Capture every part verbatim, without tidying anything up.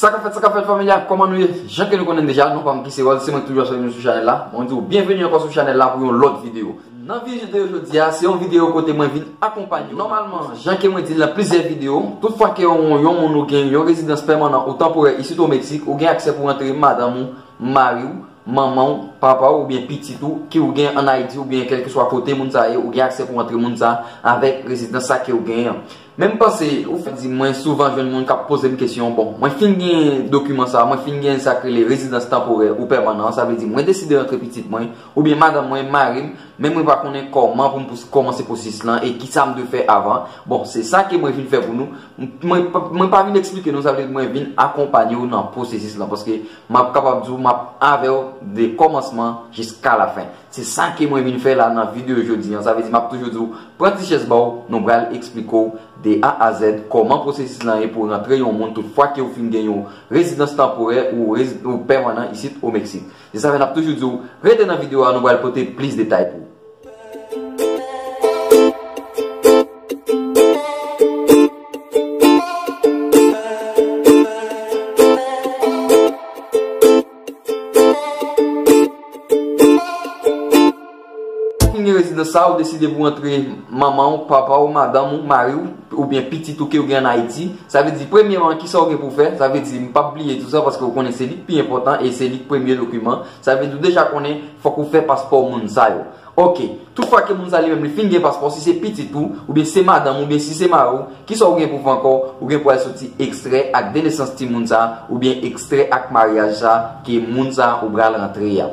Sa k ap fèt, sa k ap fèt, fanmi a, kòman nou ye? Jan ke nou konnen deja, non pa m ki se Rod, se mwen ki toujou ap swiv nou sou chanèl la. Mwen di w byenveni ankò sou chanèl la pou yon lòt videyo. Nan videyo jodi a, se yon videyo kote mwen vin akonpanye w. Nòmalman, jan ke mwen di l nan plizyè videyo, tout fwa ke yon, yon moun ou gen yon rezidans pèmanan ou tanporè isit o Meksik, ou gen aksè pou rantre madanm ou, mari w, manman w, papa w oubyen pitit ou ke ou gen ann Ayiti oubyen kèlkeswa kote moun sa ye, ou gen aksè pou rantre moun sa avèk rezidans sa ke ou genyen an. Men m panse, ou fè di mwen souvan jwenn moun k ap poze m kesyon, bon, mwen fin gen dokiman sa, mwen fin gen sa k rele rezidans tanporè ou pèmanan, sa vle di mwen deside rantre pitit mwen, oubyen madanm mwen, mari m, men mwen pa konnen kòman pou m pous-, kòmanse pwosesis lan e kisa m dwe fè avan. Bon, se sa ke mwen vin fè pou nou. M-, mwen, pa- mwen pa vin eksplike nou, sa vle di mwen vin akonpanye w nan pwosesis lan, paske m ap kapab di w, m ap avè w de kòmansman jiska lafen. Se sa ke mwen vin fè la nan videyo jodi an. Sa vle di, m ap toujou di w, pran ti chèz ba w, nou pral eksplike w de A a Z kòman pwosesis lan ye pou rantre yon moun tout fwa ke w fin gen yon rezidans tanporè ou rezi- ou pèmanan isit o Meksik. Se sa fè n ap toujou di w, rete nan videyo a, nou pral pote plis detay pou ou. Ou fin gen rezidans sa, ou deside pou rantre manman w, papa w, madanm ou, mari w, oubyen pitit ou ke w gen ann Ayiti. Sa vle di, premyeman, kisa w gen pou w fè? Sa vle di, m p ap bliye di w sa, paske w konnen se li k pi enpòtan e se li k premye dokiman. Sa vle di, w deja konnen, fòk ou fè paspò moun sa yo. Oke, tout fwa ke moun sa li menm li fin gen paspò, si se pitit ou, oubyen se madanm, oubyen si se mari w, kisa w gen pou w fè ankò? Ou gen pou al soti ekstrè ak de nesans timoun sa, oubyen ekstrè ak maryaj sa, ke moun sa ou pral rantre a.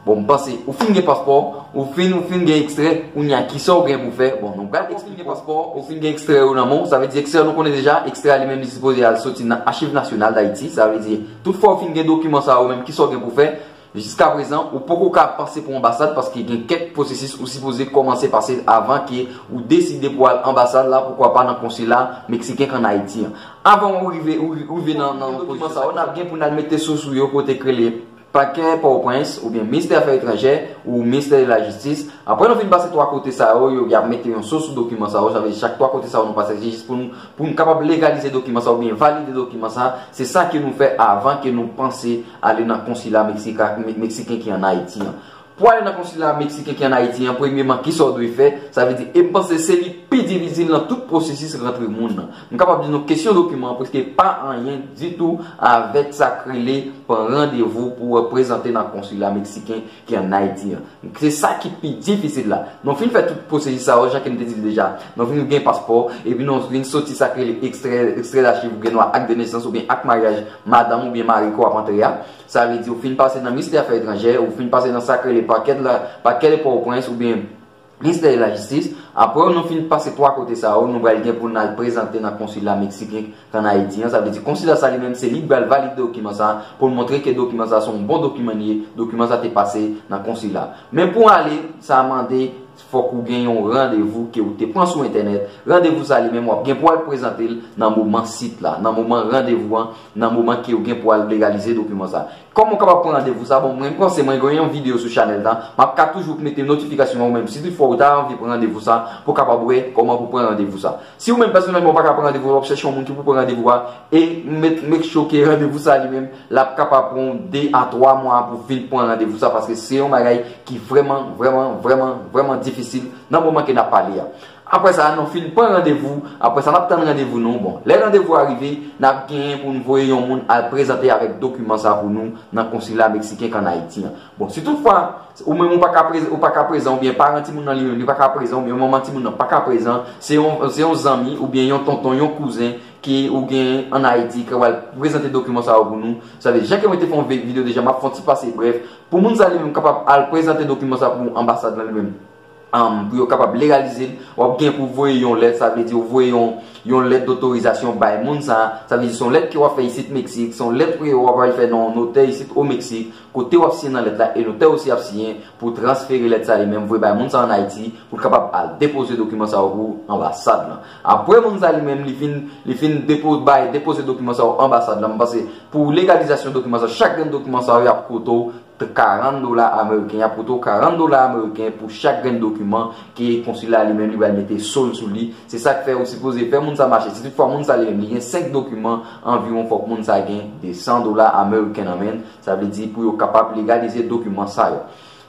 Bon, m panse, ou fin gen paspò, ou fin, ou fin gen ekstrè, kounye a, kisa w gen pou w fè? Bon, nou pral eksplike w. Ou fin gen paspò, ou fin gen ekstrè yo nan men w, sa vle di ekstrè nou konnen deja, ekstrè a li menm li sipoze al soti nan Achiv Nasyonal d Ayiti, sa vle di, tout fwa w fin gen dokiman sa yo menm, kisa w gen pou w fè? Jiska prezan, ou poko ka panse pou anbasad paske gen kèk pwosesis ou sipoze kòmanse pase avan ke ou deside pou al anbasad la, poukwa pa nan konsila meksiken k ann Ayiti an. Avan ou rive, ou, ou rive nan, nan dokiman sa yo, n ap gen pou n al mete sous ou yo kote k rele Pakè Pòtoprens oubyen Ministè Afè Etranjè ou Ministè de la Jistis. Apre nou fin pase twa kote sa yo, yo, y ap mete yon sous sou dokiman sa yo, sa vle di chak twa kote sa yo nou pase jis pou nou, pou nou kapab legalize dokiman sa oubyen valide dokiman sa. Se sa ke nou fè avan ke nou panse ale nan konsila meksika, me- meksiken ki ann Ayiti an. Pou ale nan konsila meksiken ki ann Ayiti an, premyeman, kisa w dwe fè? Sa vle di, e m panse se li k pi difisil nan tout pwosesis rantre moun nan. M kapab di nou kesyon dokiman an prèske pa anyen ditou avèk sa k rele pran randevou pou w prezante nan konsila meksiken ki ann Ayiti an. Se sa ki pi difisil la. Nou fin fè tout pwosesis sa yo, jan ke m te di l deja. Nou fin gen paspò, epi nou fin soti sa k rele ekstrè, ekstrè dachiv, ou gen dwa ak de nesans oubyen ak maryaj madanm oubyen mari ke w ap antre a. Sa vle di, ou fin pase nan Ministè Afè Etranjè, ou fin pase nan sa k rele pakè la, pakè de Pòtoprens oubyen Ministè de la Jistis. Apre nou fin pase twa kote sa yo, nou pral gen pou n al prezante nan konsila meksiken k ann Ayiti an. Sa vle di, konsila sa li menm, se li k pral valide dokiman sa pou l montre ke dokiman sa se yon bon dokiman li ye, dokiman sa te pase nan konsila. Men pou ale, sa mande, fòk ou gen yon randevou ke ou te pran sou entènèt. Randevou sa li menm, w ap gen pou al prezante l nan moman sit la, nan moman randevou an, nan moman ke ou gen pou al legalize dokiman sa. Kòman w kapab pran randevou sa? Bon, mwen panse mwen gen yon videyo sou chanèl la. M ap ka toujou mete notifikasyon an ou menm. Si toutfwa ou ta anvi pran randevou sa, pou w kapab wè kòman pou pran randevou sa. Si ou menm pèsonèlman ou pa ka pran randevou, w ap chèche yon moun ki pou pran randevou a, e make, make sure ke randevou sa li menm, l ap kapab pran w de a twa mwa pou w vin pran randevou sa, paske se yon bagay ki vrèman, vrèman, vrèman, vrèman difisil nan moman ke n ap pale a. Apre sa, nou fin pran randevou, apre sa, n ap tann randevou nou. Bon, lè randevou a rive, n ap genyen pou n voye yon moun al prezante avèk dokiman sa pou nou nan konsila meksiken k ann Ayiti an. Bon, si toutfwa, ou menm ou pa ka prez- ou pa ka prezan, oubyen paran timoun nan li menm, li pa ka prezan, oubyen manman timoun nan pa ka prezan, se yon, se yon zanmi, oubyen yon tonton, yon kouzen, ke ou gen ann Ayiti, ke w al prezante dokiman sa yo pou nou. Sa vle, jan ke mwen te fè yon vi- videyo deja, m ap fè yon ti pase brèf. Pou moun sa li menm kapab al prezante dokiman sa pou anbasad lan li menm. Anm, pou yo kapab legalize l, w ap gen pou voye yon lèt, sa vle di w voye yon, yon lèt dotorizasyon bay moun sa. Sa vle di se yon lèt ke w ap fè isit Meksik, se yon lèt ke w ap al fè nan yon notè isit o Meksik, kote w ap siyen nan lèt la, e notè osi ap siyen pou transfere lèt sa li menm, voye bay moun sa ann Ayiti, pou l kapab al depoze dokiman sa yo pou anbasad lan. Apre moun sa li menm, li fin, li fin depo- bay, depoze dokiman sa yo anbasad lan, m panse pou legalizasyon dokiman sa, chak grenn dokiman sa yo, y ap koute w karant dola ameriken, y ap koute w karant dola ameriken pou chak grenn dokiman ke konsila li menm li pral mete solde sou li. Se sa k fè ou sipoze fè moun sa mache. Si toutfwa moun sa li menm li gen senk dokiman, anviwon fòk moun sa gen de san dola ameriken nan men l. Sa vle di pou yo kapab legalize dokiman sa yo.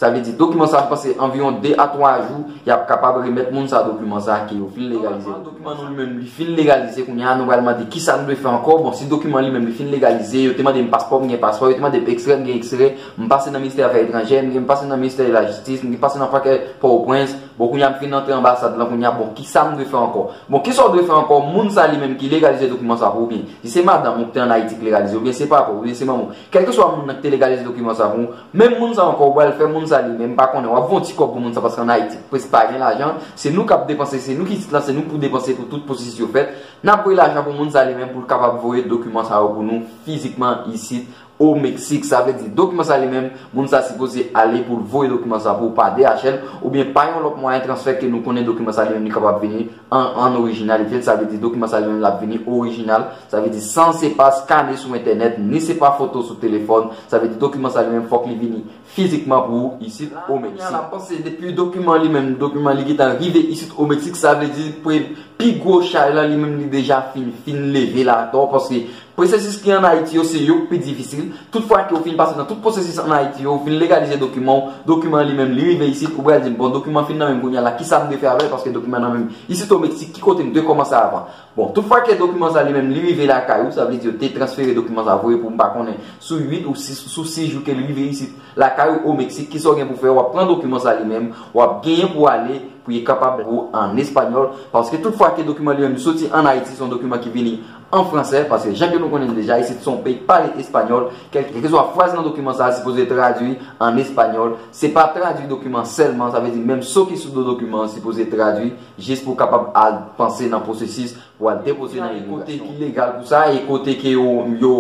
Sa vle di dokiman sa, m panse anviwon de a twa jou, y ap kapab remèt moun sa dokiman sa ke yo fin legalize. Dokiman nou li menm li fin legalize, kounye a nou pral mande kisa nou dwe fè ankò. Bon, si dokiman li menm li fin legalize, yo te mande m paspò, m gen paspò, yo te mande m ekstrè, m gen ekstrè, m pase nan ministè afè etranjè, m gen pase nan ministè de la jistis, m gen pase nan pakè Pòtoprens. Bon, kounye a m fin antre anbasad lan, kounye a, bon, kisa m dwe fè ankò? Bon, kisa w dwe fè ankò? Moun sa li menm ki legalize dokiman sa pou ou, oubyen si se madanm ou ki te ann Ayiti ki legalize, oubyen se papa w, oubyen se manman w, kèlkeswa moun nan ki te legalize dokiman sa pou ou, menm moun sa ankò, ou pral fè moun sa li menm pa konnen, w ap voye yon ti kòb pou moun sa, paske ann Ayiti, prèske pa gen lajan, se nou k ap depanse, se nou ki isit la, se nou pou depanse pou tout pwosesis yo fèt. N ap voye lajan pou moun sa li menm pou l kapab voye dokiman sa yo pou nou fizikman isit o Meksik. Sa vle di dokiman sa li menm, moun sa sipoze ale pou l voye dokiman sa pou ou pa D H L, oubyen pa yon lòt mwayen transfè ke nou konnen dokiman sa li menm li kapab vini an, an orijinalite l. Sa vle di dokiman sa li menm l ap vini orijinal. Sa vle di san se pa skane sou entènèt, ni se pa foto sou telefòn. Sa vle di dokiman sa li menm fòk li vini fizikman pou ou isit o Meksik. Panse depi dokiman li menm, dokiman li gentan rive isit o Meksik, sa vle di pre, pi gwo chay lan li menm li deja fin, fin leve la atò, paske pwosesis ki ann Ayiti yo se yo k pi difisil. Toutfwa ke ou fin pase nan tout pwosesis ann Ayiti yo, ou fin legalize dokiman w, dokiman li menm li rive isit, ou pral di m, bon, dokiman fin nan men m kounye a la, kisa m dwe fè avè l, paske dokiman nan men m isit o Meksik, ki kote m dwe kòmanse avan? Bon, toutfwa ke dokiman sa li menm li rive lakay ou, sa vle di yo te transfere dokiman sa voye pou m pa konnen sou uit ou sis, sou sis jou ke li rive isit lakay ou o Meksik, kisa w gen pou fè? W ap pran dokiman sa li menm, w ap genyen pou ale, pou li kapab pou an espanyòl, paske toutfwa ke dokiman li menm soti ann Ayiti, se yon dokiman ki vini an fransè, paske jan ke nou konnen deja, isit se yon peyi k pale espanyòl, kèlkeswa fraz nan dokiman sa a sipoze tradui an espanyòl. Se pa tradui dokiman sèlman, sa vle di menm sa ki sou do dokiman an sipoze tradui, jis pou w kapab al panse nan pwosesis pou al depoze nan imigrasyon. Kote ki legal pou sa, e kote ke yo, yo,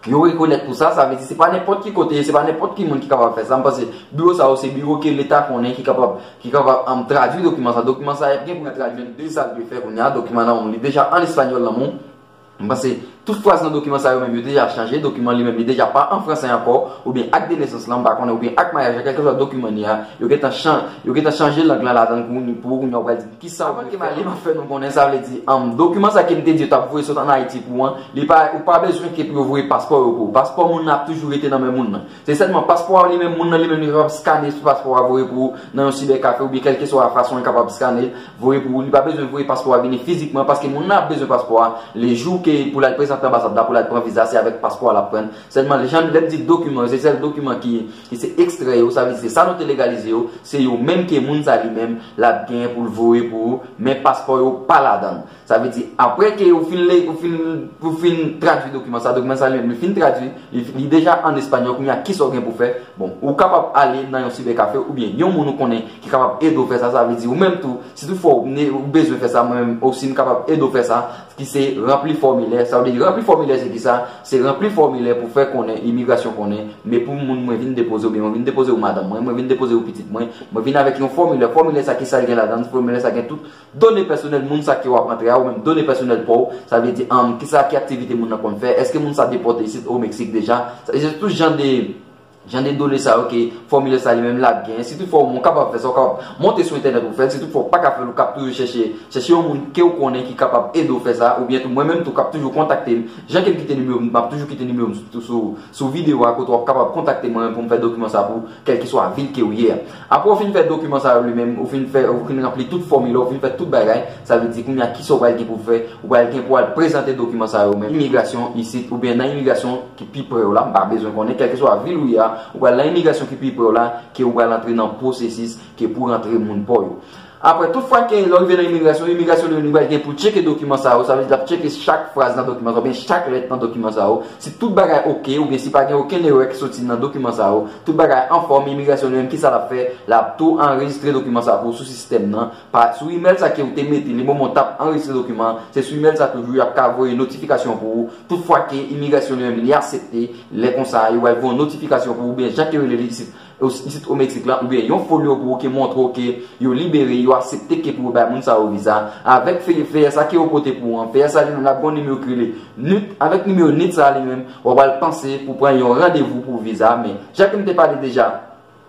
yo rekonèt pou sa, sa vle di se pa nenpòt ki kote, se pa nenpòt ki moun ki kapab fè sa. M panse biwo sa yo se biwo ke leta konnen ki kapab, ki kapab, um, tradui dokiman sa. Dokiman sa y ap gen pou yo tradui de sa l dwe fè kounye a. Dokiman nan men w li deja an espanyòl nan men w. M panse tout fraz nan dokiman sa yo menm yo deja chanje, dokiman li menm li deja pa an fransè ankò, oubyen ak de nesans lan, m pa konnen, oubyen ak maryaj la, kèlkeswa dokiman li a, yo gentan chan-, yo gentan chanje lang lan ladan l pou, pou kounye a w pral di kisa w vle fè. Avan ke m ale, m ap fè nou konnen, sa vle di, um, dokiman sa ke m te di yo t ap voye sot ann Ayiti pou ou an, li pa, ou pa bezwen ke pou yo voye paspò yo pou ou. Paspò moun nan ap toujou rete nan men moun nan. Se sèlman paspò a li menm, moun nan li menm li kapab skane sou paspò a voye pou ou nan yon sibèkafe oubyen kèlkeswa fason li kapab skane l, voye pou ou. Li pa bezwen voye paspò a vini fizikman paske moun nan ap bezwen paspò a lejou ke pou l al prezante anbasad la, pou l al pran viza, se avèk paspò a l ap pran l. Sèlman lè jan, lè m di dokiman yo, se sèl dokiman ki, ki se ekstrè yo, sa vle di se sa nou te legalize yo, se yo menm ke moun sa li menm l ap genyen pou l voye pou ou, men paspò yo pa ladan l. Sa vle di, apre ke ou fin le-, ou fin, ou fin tradui dokiman sa, dokiman sa li menm, li fin tradui, li, li deja an espanyòl, kounye a, kisa w gen pou fè? Bon, ou kapab ale nan yon sibèkafe oubyen yon moun ou konnen ki kapab ede w fè sa. Sa vle di, ou menm tou, si toutfwa ou ne-, ou bezwen fè sa, mwen menm osi m kapab ede w fè sa, ki se ranpli fòmilè. Sa vle di, ranpli fòmilè se kisa? Se ranpli fòmilè pou fè konnen, imigrasyon konnen, men pou moun mwen vin depoze w, oubyen mwen vin depoze w madanm mwen, mwen vin depoze w pitit mwen, mwen vin avèk yon fòmilè. Fòmilè sa, kisa l gen ladan l? Fòmilè sa gen tout done pèsonèl moun sa ke w ap antre a, ou menm done pèsonèl pa w, sa vle di, um, kisa ki aktivite moun nan konn fè, èske moun sa depòte isit o Meksik deja, sa, se tout jan de, jan de done sa yo ke fòmilè sa li menm l ap gen. Si toutfwa ou kapab fè sa, ou kapab monte sou entènèt ou fè l, si toutfwa ou pa ka fè l, ou kab toujou chèche, chèche yon moun ke w konnen ki kapab ede w fè sa, oubyen tou mwen menm tou k ap toujou kontakte m, jan ke m kite nimewo m, m ap toujou kite nimewo m sou, sou, sou videyo a, kote w ap kapab kontakte mwen pou m fè dokiman sa pou ou, kèlkeswa vil ke w ye a. Apre w fin fè dokiman sa yo li menm, ou fin fè, ou fin ranpli tout fòmilè, ou fin fè tout bagay, sa vle di kounye a kisa w pral gen pou w fè? Ou pral gen pou w al prezante dokiman sa yo menm imigrasyon isit, oubyen nan imigrasyon ki pi pre w la, m pa bezwen konnen, kèlkeswa vil ou ye a, ou pral nan imigrasyon ki pi pre w la, ke ou pral antre nan pwosesis ke pou rantre moun pa w yo. Apre, tout fwa ke lè w rive nan imigrasyon, imigrasyon li menm li pral gen pou tcheke dokiman sa yo, sa vle di l ap tcheke chak fraz nan dokiman sa yo, oubyen chak lèt nan dokiman sa yo. Si tout bagay oke, oubyen si pa gen okenn erè ki soti nan dokiman sa yo, tout bagay anfòm, imigrasyon li menm, kisa l ap fè? L ap tou anrejistre dokiman sa pou ou sou sistèm nan. Pa, sou imèl sa ke ou te mete, le moman w t ap anrejistre dokiman an, se sou imèl sa toujou y ap ka voye notifikasyon pou ou. Tout fwa ke imigrasyon li menm li aksepte, lè konsa, yo pral voye yon notifikasyon pou ou, oubyen jan ke yo rele li isit, isit o Meksik lan, oubyen yon folyo pou ou ki montre w ke yo libere, yo aksepte ke pou yo bay moun sa yo viza. Avèk feyè, feyè sa ke yo pote pou ou an, feyè sa li menm l ap gen yon nimewo ki rele nit. Avèk nimewo nit sa li menm, w ap al panse pou pran yon randevou pou viza. Men, jan ke m te pale deja,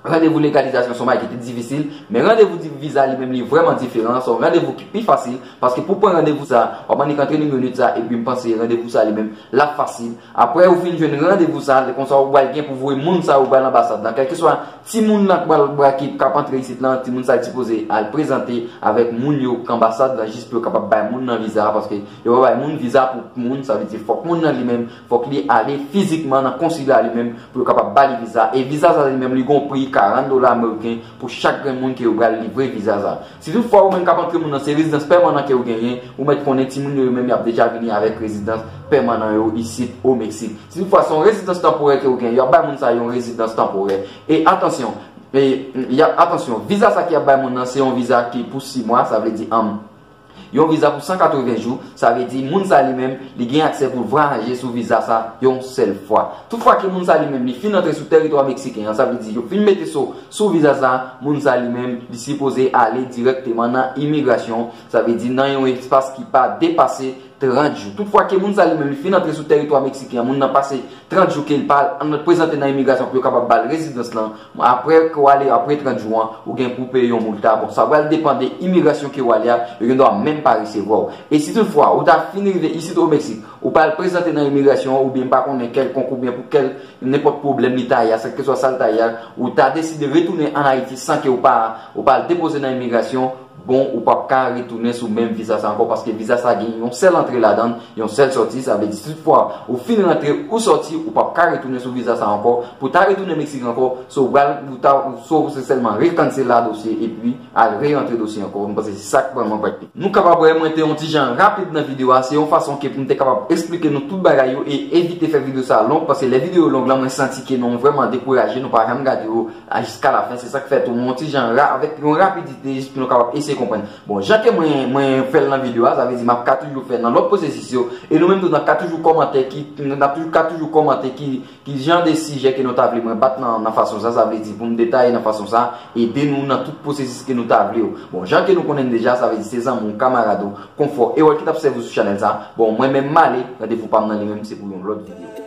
randevou legalizasyon se yon bagay ki te difisil, men randevou di viza li menm li vrèman diferan, se yon randevou ki pi fasil, paske pou pran randevou sa, w ap annik antre nimewo nit sa, epi m panse randevou sa li menm l ap fasil. Apre ou fin jwenn randevou sa, lè konsa ou pral gen pou voye moun sa yo bay nan anbasad lan. Kèlkeswa timoun nan k pral, pral ki k ap antre isit lan, timoun sa yo sipoze al prezante avèk moun yo k anbasad lan jis pou yo kapab bay moun nan viza a, paske yo pa bay moun viza pou moun, sa vle di fòk moun nan li menm, fòk li ale fizikman nan konsila li menm pou yo kapab ba li viza. E viza sa li menm li gon pri karant dola ameriken pou chak grenn moun ke yo pral livre viza sa. Si toutfwa ou menm k ap antre moun nan se rezidans pèmanan ke ou genyen, ou mèt konnen timoun yo, yo menm y ap deja vini avèk rezidans pèmanan yo isit o Meksik. Si toutfwa se yon rezidans tanporè ke ou genyen, y ap bay moun sa yo yon rezidans tanporè. E atansyon, e, y ap, atansyon, viza sa ki ap bay moun nan se yon viza ki pou sis mwa, sa vle di, anm, yon viza pou san katreven jou, sa vle di moun sa li menm, li gen aksè pou l vwayaje sou viza sa yon sèl fwa. Toutfwa ke moun sa li menm, li fin antre sou tèritwa meksiken an, sa vle di yo fin mete so sou viza sa, moun sa li menm, li sipoze ale dirèkteman nan imigrasyon, sa vle di nan yon espas ki pa depase trant jou. Toutfwa ke moun sa li menm, li fin antre sou tèritwa meksiken an, moun nan pase trant jou ke l pa al prezante nan imigrasyon pou yo kapab ba l rezidans lan, apre ke w ale apre trant jou an, ou gen pou peye yon moulta. Bon, sa pral depann de imigrasyon ke w ale a, yo gen dwa menm pa resevwa w. E si toutfwa ou ta fin rive isit o Meksik, ou pa al prezante nan imigrasyon, oubyen m pa konnen kèlkonk, oubyen pou kèl, nenpòt pwoblèm li ta ye a, kèlkeswa sa l ta ye a, ou ta deside retounen ann Ayiti san ke ou pa, ou pa al depoze nan imigrasyon, bon, ou p ap ka retounen sou menm viza sa ankò, paske viza sa gen yon sèl antre ladan l, yon sèl sòti, sa vle di si toutfwa ou fin rantre ou sòti, ou p ap ka retounen sou viza sa ankò. Pou ta retounen Meksik ankò, so ou pral, ou ta, so se sèlman rekansela dosye epi al rerantre dosye ankò. M panse se sa k vrèman pral peye. Nou kapab wè mwen te yon ti jan rapid nan videyo a, se yon fason ke pou m te kapab eksplike nou tout bagay yo e evite fè videyo sa long, paske lè videyo long lan, mwen santi ke nou vrèman dekouraje, nou pa janm gade yo a jiska lafen. Se sa k fè tou mwen yon ti jan ra, avèk yon rapidite, jis pou nou kapab eseye konprann. Bon, jan ke mwen, mwen fè l nan videyo a, sa vle di m ap ka toujou fè nan lòt pwosesis yo, e nou menm tou n ap ka toujou kòmante ki, n ap toujou ka toujou kòmante ki, ki jan de sijè ke nou ta vle mwen bat nan, nan fason sa, sa vle di pou m detaye nan fason sa, ede nou nan tout pwosesis ke nou ta vle yo. Bon, jan ke nou konnen deja, sa vle di se zanmi w, kamarad ou, Konfò Erol ki t ap sèvi w sou chanèl sa. Bon, mwen menm m ale, randevou pa m nan li menm, se pou yon lòt videyo.